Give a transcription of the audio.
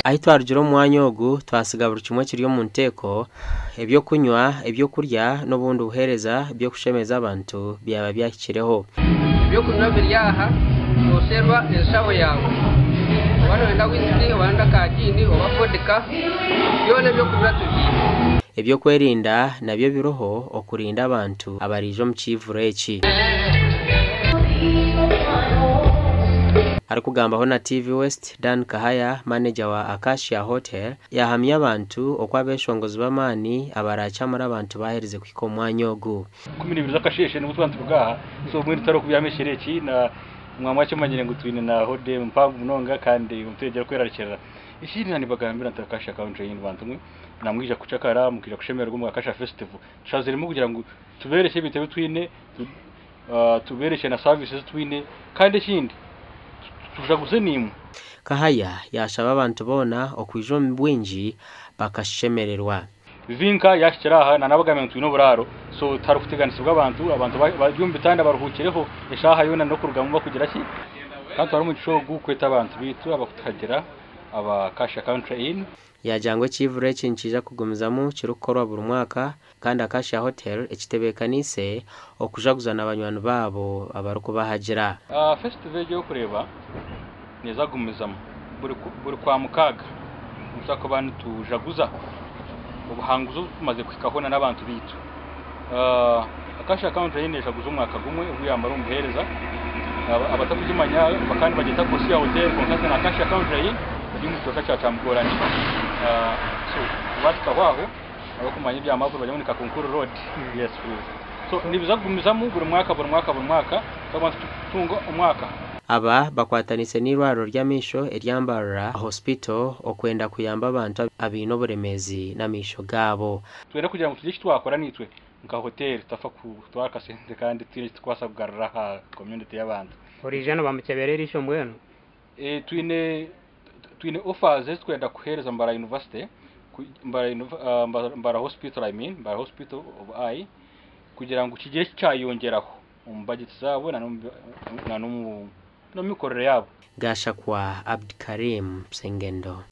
Ahi twarugire omu mwanya ogu twasiga buri kimwe kiri omu nteeko, ebyokunywa, ebyokurya n'obundi buheereza by'okushemeza abantu byaba byahikireho. Ebyokunywa biri aha, noosherwa enshaho yaawe. Oba nooyenda wisiki, oba nooyenda ka giini oba vodka, byona ebyokunywa tubiine. Ebyokwerinda nabyo biriho okurinda abantu abaraije omu kiivuro eki. Arikugambaho na TV West, Dan Kahaya, maneja wa Acacia Hotel, yaahamya abantu oku abeeshongozi b'amaani abarakyamura abantu baaherize kuhika omu mwanya ogu. 12 z'akasheeshe nibwo tuba nituruga aha, so mbwenu tihariho kubyama ekiro eki na mwaba mwakimanyire ngu twine na holiday mpango munonga kandi muturegye kwerarikirira. Ekindi na nibagambira nti Acacia Country Inn bantu mwe namwija kucakara mukaija kushemererwa omu Acacia Festival. Tushaziremu kugira ngu tuberekye ebintu ebi twine, tuberekye na services ezi twine kandi ekindi tujaguze naimwe. Kahaya yaashaba abantu boona okwija omu bwingi bakashemererwa. Vinka yahikire aha na nabagambira ngu twine oburaaro so tihariho kuteganisibwa abantu, abantu bari omu bitanda baruhukireho eshaaha yoona n'okurugamu bakugira ki? Kandi twari omugisha ogu kweta abantu baitu abakutuhagira aba Acacia Country Inn. Yaagira ngu ekiivuro eki nikiija kugumizamu kirikukorwa buri mwaka kandi Acacia Hotel ekitebeekaniise okujaguza na banywani baabo abarikubahagira. Festival egi orikureeba neeza kugumizamu buri kwa mukaaga nituza kuba nitujaguza obuhanguzi obu tumaze kuhikaho n'abantu baitu. Acacia Country Inn nejaguza omwaka gumwe ogu yamara omu buheereza. Abatakugimanya bakaba nibagyeta Kosia Hotel kwonka hati na Acacia Country Inn eri omu kicweka kya Kyamugorani. So baahikaho aho abakumanya ebya maapu nibagira ngu ni Kakunkuru Road. Yes please. So nibiza kugumizamu buri mwaka buri mwaka buri mwaka twaba nitutunga omwaka. Aba bakwataniise n'eirwariro ry'amaisho erya Mbarara Hospital okwenda kuyamba abantu abaine oburemeezi n'amaisho gaabo. Twenda kugira ngu tugire eki twakora naitwe nka hoteri tutafa kutwara akasente kandi twine eki tukubaasa kugarura aha community y'abantu. Oriija nibamukyebera eriisho mbwenu? Twine offers ezi twenda kuheereza Mbarara University, Mbarara Hospital, I mean Mbarara Hospital of Eye, kugira ngu kigire eki kyayongyeraho omu budget zaabo na n'omu mikorere yaabo. Gashakwa Abdikarim Sengendo.